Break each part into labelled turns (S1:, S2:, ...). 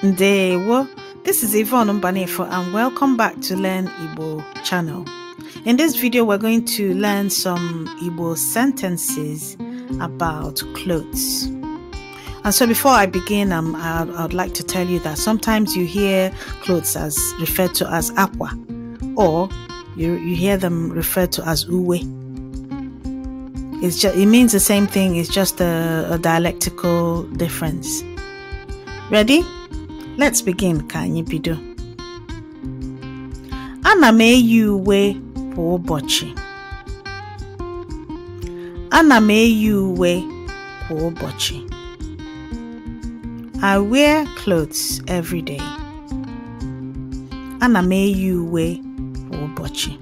S1: Ndewo, this is Yvonne Mbanefo and welcome back to Learn Igbo channel. In this video, we're going to learn some Igbo sentences about clothes. And so before I begin, I'd like to tell you that sometimes you hear clothes as referred to as aqua, or you hear them referred to as uwe. It means the same thing, it's just a dialectical difference. Ready? Let's begin. Ka anyị bido. Ana m eyi uwe kwa ụbọchị. Ana m eyi uwe kwa ụbọchị. I wear clothes every day. Ana m eyi uwe kwa ụbọchị.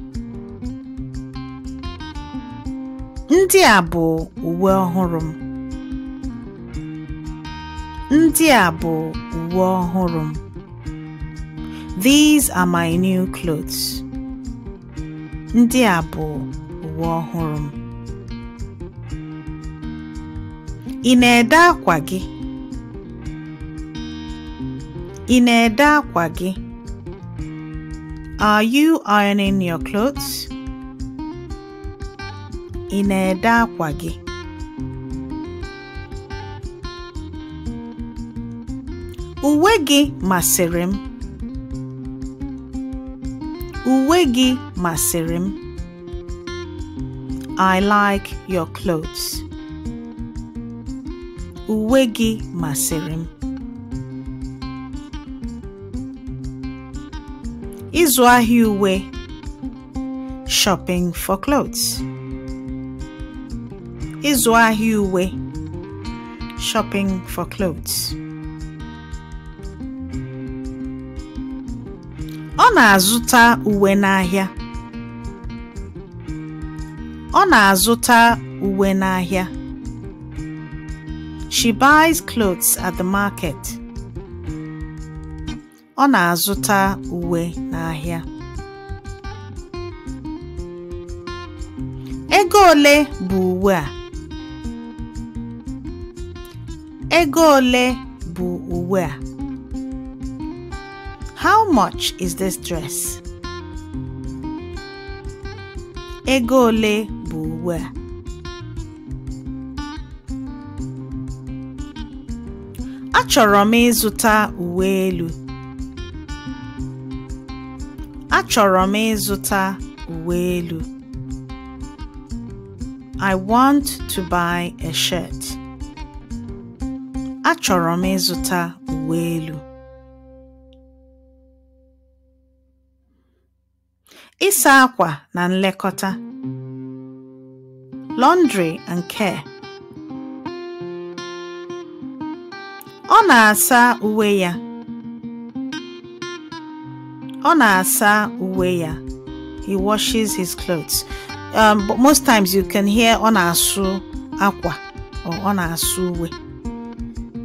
S1: Ndị a bụ uwe ọhụrụ m. Ndị a bụ uwe ọhụrụ m. These are my new clothes. Ndị a bụ uwe ọhụrụ m. Ị na-ede akwa gị? Ị na-ede akwa gị? Are you ironing your clothes? Ị na-ede akwa gị? Uwe gị masịrị m. Uwe gị masịrị m. I like your clothes. Uwe gị masịrị m. Ịzụ ahịa uwe. Shopping for clothes. Ịzụ ahịa uwe. Shopping for clothes. Ọ na-azụta uwe n'ahịa. Ọ na-azụta uwe n'ahịa. She buys clothes at the market. Ọ na-azụta uwe n'ahịa. Ego ole bụ uwe a? Ego ole bụ uwe a? How much is this dress? Ego ole bụ uwe a? Achọrọ m ịzụta uwe elu. Achọrọ m ịzụta uwe elu. I want to buy a shirt. Achọrọ m ịzụta uwe elu. Ịsa akwa na nlekọta. Laundry and care. Ọ na-asa uwe ya. Ọ na-asa uwe ya. He washes his clothes. But most times you can hear ọ na-asụ akwa or ọ na-asụ uwe.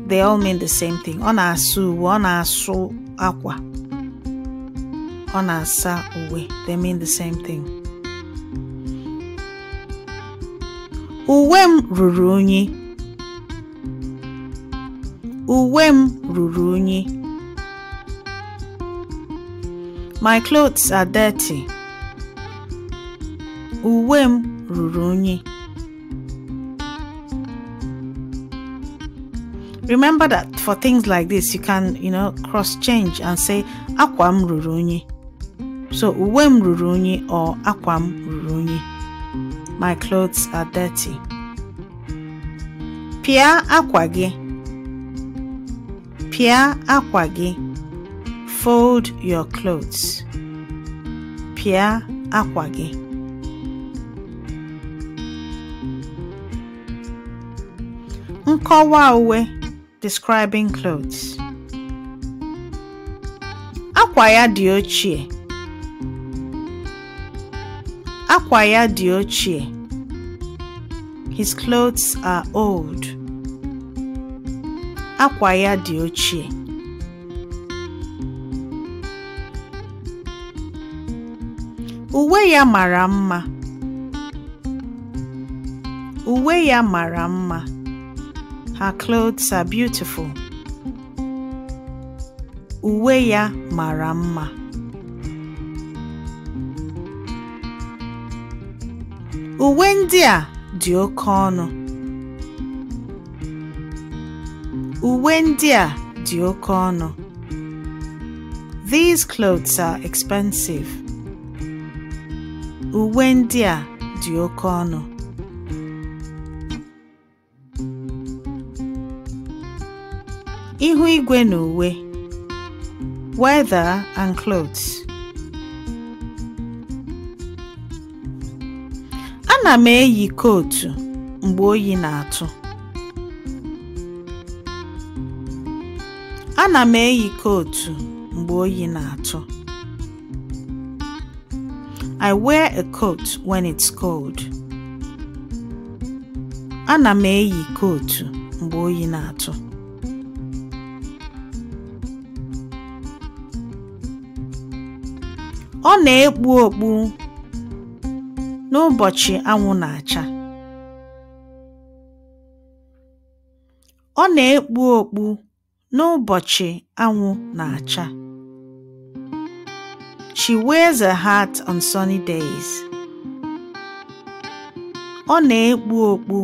S1: They all mean the same thing. Ọ na-asụ uwe, ọ na-asụ akwa. Ọ na-asa uwe. They mean the same thing. Uwe m ruru unyi. Uwe m ruru unyi. My clothes are dirty. Uwe m ruru unyi. Remember that for things like this, you can, cross change and say, akwa m ruru unyi. So, uwe m ruru unyi or akwa m ruru unyi. My clothes are dirty. Pịa akwa gị. Pịa akwa gị. Fold your clothes. Pịa akwa gị. Nkọwa uwe. Describing clothes. Akwa ya dị ochie. Akwa ya dị ochie. His clothes are old. Akwa ya dị ochie. Uwe ya mara mma. Uwe ya mara mma. Her clothes are beautiful. Uwe ya mara mma. Uwe ndị a dị oke ọnụ. Uwe ndị a dị oke ọnụ. These clothes are expensive. Uwe ndị a dị oke ọnụ. Ihu igwe na uwe. Weather and clothes. Ana m eyi kootu mgbe oyi na-atụ. Ana m eyi kootu mgbe oyi na-atụ. I wear a coat when it's cold. Ana m eyi kootu mgbe oyi na-atụ. Ọ na-ekpu okpu n'ụbọchị anwụ na-acha. Ọ na-ekpu okpu n'ụbọchị anwụ na-acha. She wears a hat on sunny days. Ọ na-ekpu okpu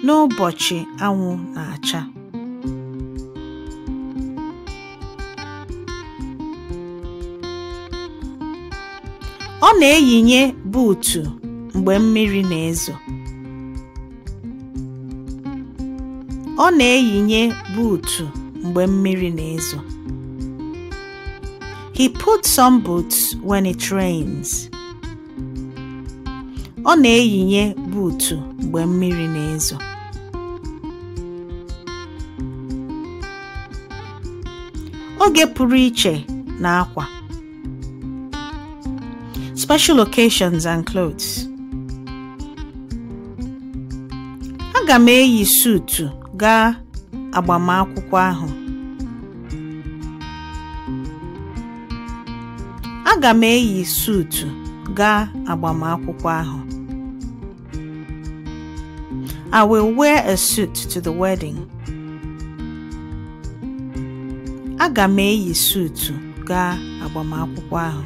S1: n'ụbọchị anwụ na-acha. Ọ na-eyinye buutu mgbe mmiri na-ezo. Ọ na-eyinye buutu mgbe mmiri na-ezo. He puts on boots when it rains. Ọ na-eyinye buutu mgbe mmiri na-ezo. Oge pụrụ iche na akwa. Special occasions and clothes. Aga m eyi suutu gaa agbamakwụkwọ ahụ. Aga m eyi suutu gaa agbamakwụkwọ ahụ. I will wear a suit to the wedding. Aga m eyi suutu gaa agbamakwụkwọ ahụ.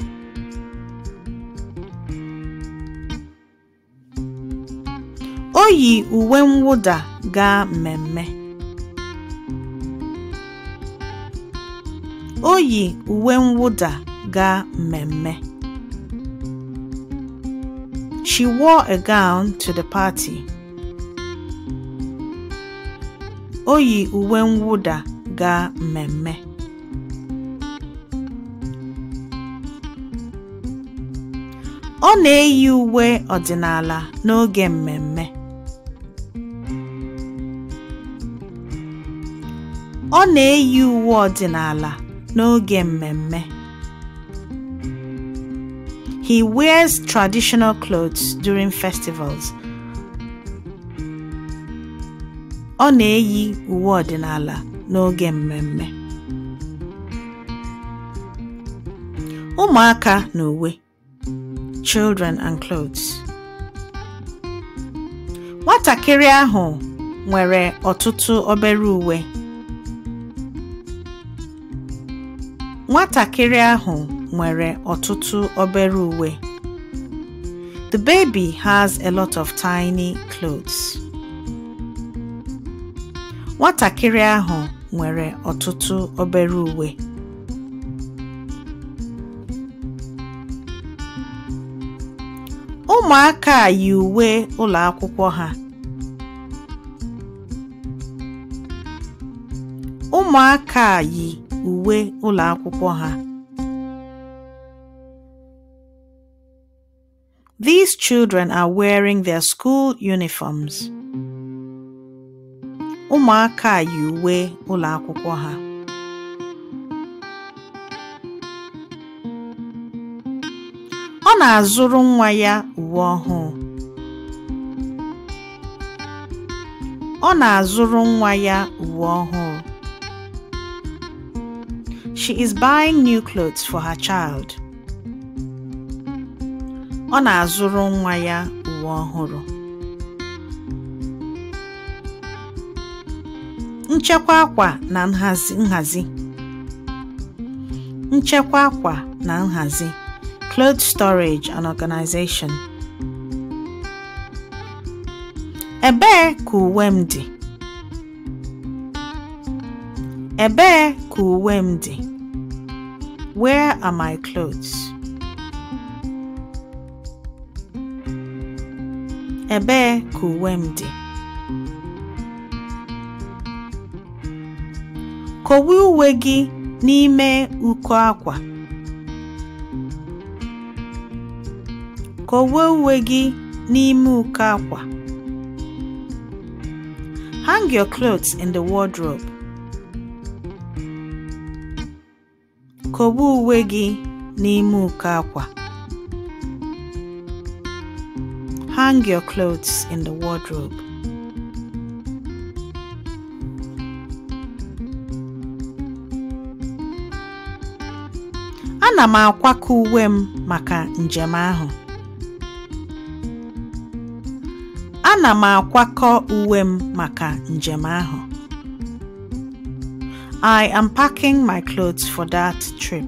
S1: O yi uwe mwụda gaa mmemme. O yi uwe mwụda gaa mmemme. She wore a gown to the party. O yi uwe mwụda gaa mmemme. Ọ na-eyi uwe ọdịnala n'oge mmemme. Ọ na-eyi uwe ọdịnala n'oge mmemme. He wears traditional clothes during festivals. Ọ na-eyi uwe ọdịnala n'oge mmemme. Ụmụaka na uwe. Children and clothes. Nwatakịrị ahụ nwere ọtụtụ obere uwe. Nwatakịrị ahụ nwere ọtụtụ obere uwe. The baby has a lot of tiny clothes. Nwatakịrị ahụ nwere ọtụtụ obere uwe. Ụmụaka yi uwe ụlọ akwụkwọ ha. Ụmụaka yi uwe ụlọ akwụkwọ ha. These children are wearing their school uniforms. Ụmụaka yi uwe ụlọ akwụkwọ ha. Ọ na-azụrụ nwa ya uwe ọhụụ. Ọ na-azụrụ nwa ya uwe ọhụụ. She is buying new clothes for her child. Ọ na-azụrụ nwa ya uwe ọhụrụ. Nchekwa akwa na nhazi. nchekwa akwa na nhazi, clothes storage and organization. Ebee ka uwe m dị? Ebee ka uwe m dị? Where are my clothes? Ebee ka uwe m dị? Kowe uwe gị n'ime uko akwa. Kowe uwe gị n'ime uko akwa. Hang your clothes in the wardrobe. Kowe uwe gị n'ime uko akwa. Hang your clothes in the wardrobe. Ana m akwakọ uwe m maka njem ahụ. Ana m akwakọ uwe m maka njem ahụ. I am packing my clothes for that trip.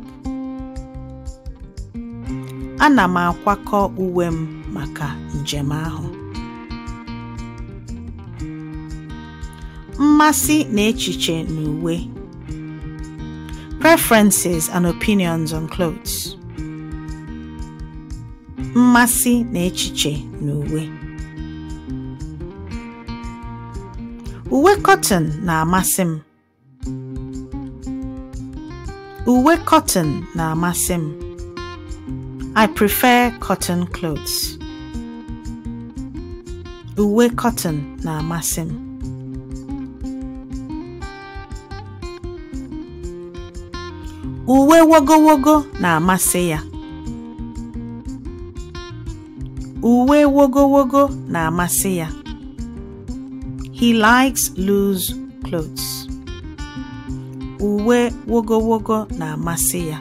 S1: Ana m akwakọ uwe m maka njem ahụ. Mmasị na echiche n'uwe. Preferences and opinions on clothes. Mmasị na echiche n'uwe. Uwe cotton na-amasị m. Uwe cotton na-amasị m. I prefer cotton clothes. Uwe cotton na-amasị m. Uwe wogowogo na-amasị ya. Uwe wogowogo na-amasị ya. He likes loose clothes. Uwe wogowogo na-amasị ya.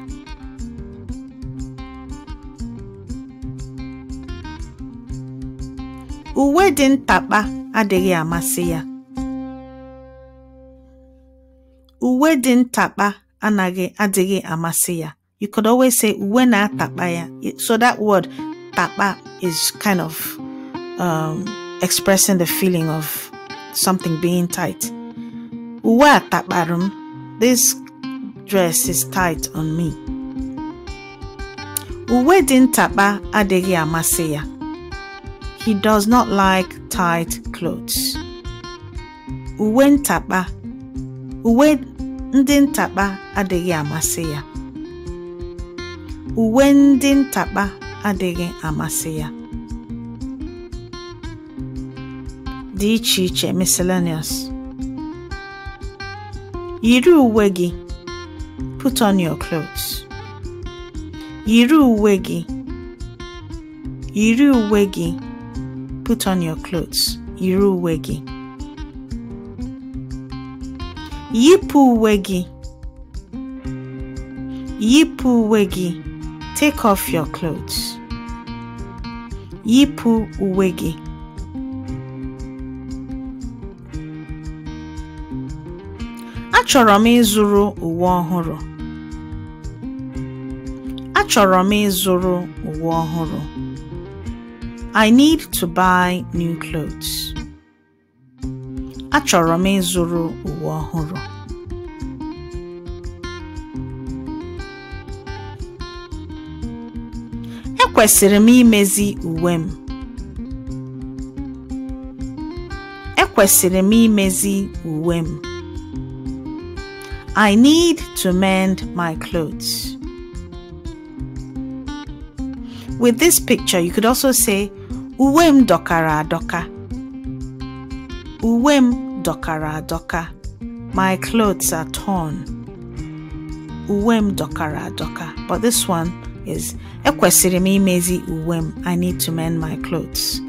S1: Uwe dị ntakpa adịghị amasị ya. Uwe dị ntakpa adịghị amasị ya. You could always say uwe na-atakpa ya. So that word takpa is kind of expressing the feeling of something being tight. Uwe atakparụ m. This dress is tight on me. Uwe dị ntakpa adịghị amasị ya. He does not like tight clothes. Uwe ndị ntakpa adịghị amasị ya. Uwe ndị ntakpa adịghị amasị ya. Dị iche iche, miscellaneous. Yiri uwe gị. Put on your clothes. Yiri uwe gị. Yiri uwe gị. Put on your clothes. Yiri uwe gị. Yipụ uwe gị. Yipụ uwe gị. Take off your clothes. Yipụ uwe gị. Achọrọ m ịzụrụ uwe ọhụrụ. Achọrọ m ịzụrụ uwe ọhụrụ. I need to buy new clothes. Achọrọ m ịzụrụ uwe ọhụrụ. Ekwesịrị m imezi uwe m. Ekwesịrị m imezi uwe m. I need to mend my clothes. With this picture, you could also say, uwe m dọkara adọka. Uwe m dọkara adọka. My clothes are torn. Uwe m dọkara adọka. But this one is, ekwesịrị m imezi uwe m. I need to mend my clothes.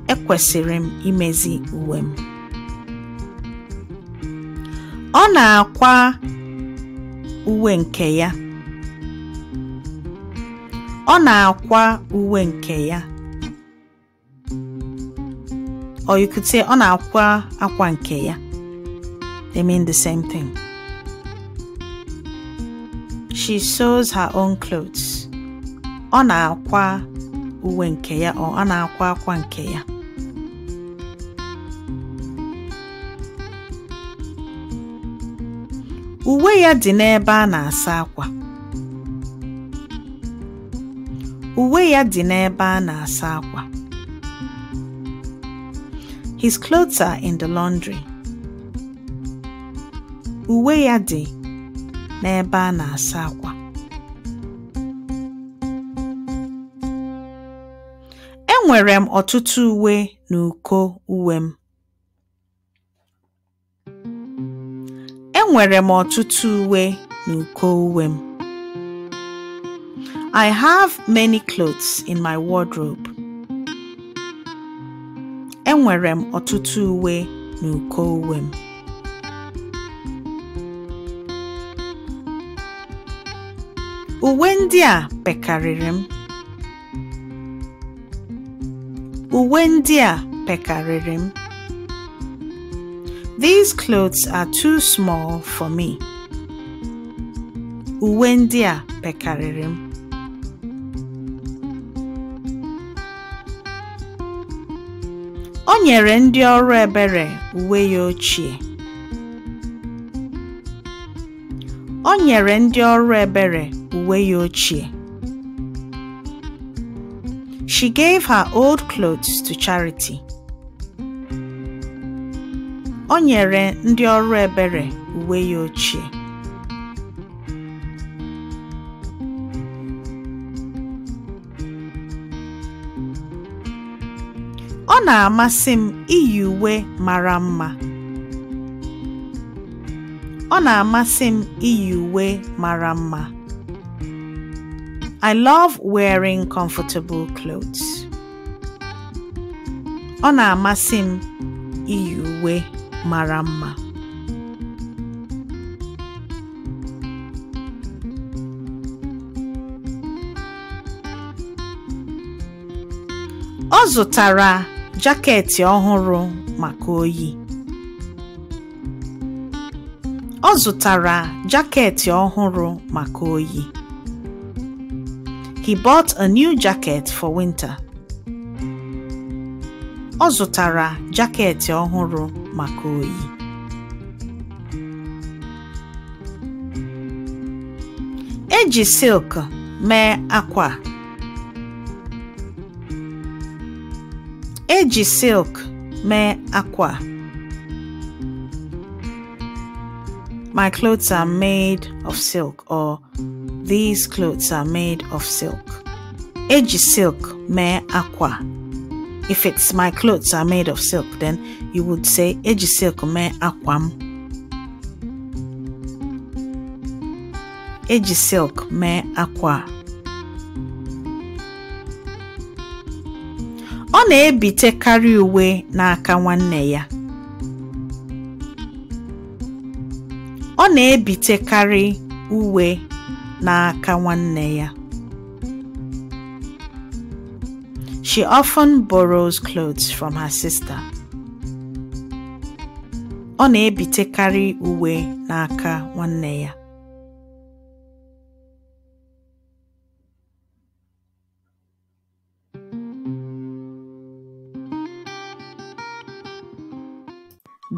S1: Ekwesịrị m imezi uwe m. Ọ na-akwa uwe nke ya. Ọ na-akwa uwe nke ya. Or you could say, ọ na-akwa akwa nke ya. They mean the same thing. She sews her own clothes. Ọ na-akwa uwe nke ya or ọ na-akwa akwa nke ya. Uwe ya dị n'ebe a na-asa akwa. Uwe ya dị n'ebe a na-asa akwa. His clothes are in the laundry. Uwe ya dị n'ebe a na-asa akwa. Enwere m ọtụtụ uwe n'uko uwe m. Enwere m ọtụtụ uwe n'uko uwe m. I have many clothes in my wardrobe. Enwere m ọtụtụ uwe n'uko uwe m. Uwe ndị a pekarịrị m. Uwe ndị a pekarịrị m. These clothes are too small for me. Uwe ndị a pekarịrị m. O nyere ndị ọrụ ebere uwe ya ochie. O nyere ndị ọrụ ebere uwe ya ochie. She gave her old clothes to charity. O nyere ndị ọrụ ebere uwe ya ochie. Ọ na-amasị m iyi uwe mara mma. Ọ na-amasị m iyi uwe mara mma. I love wearing comfortable clothes. Ọ na-amasị m iyi uwe mara mma. Ọ zụtara jaketị ọhụrụ maka oyi. Ọ zụtara jaketị ọhụrụ maka oyi. He bought a new jacket for winter. Ọ zụtara jaketị ọhụrụ maka oyi. Eji silk mee akwa. Eji silk mee akwa. My clothes are made of silk, or these clothes are made of silk. Eji silk mee akwa. If it's my clothes are made of silk, then you would say eji silk mee akwam. Eji silk mee akwa. Ọ na-ebitekarị uwe n'aka nwanne ya. Ọ na-ebitekarị uwe n'aka nwanne ya. She often borrows clothes from her sister. Ọ na-ebitekarị uwe n'aka nwanne ya.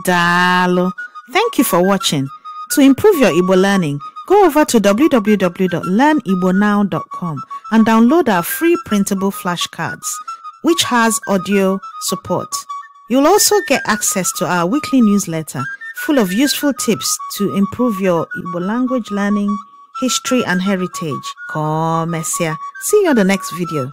S1: Daalụ. Thank you for watching. To improve your Igbo learning, go over to www.learnigbnow.com and download our free printable flashcards, which has audio support. You'll also get access to our weekly newsletter full of useful tips to improve your Igbo language learning, history, and heritage. See you on the next video.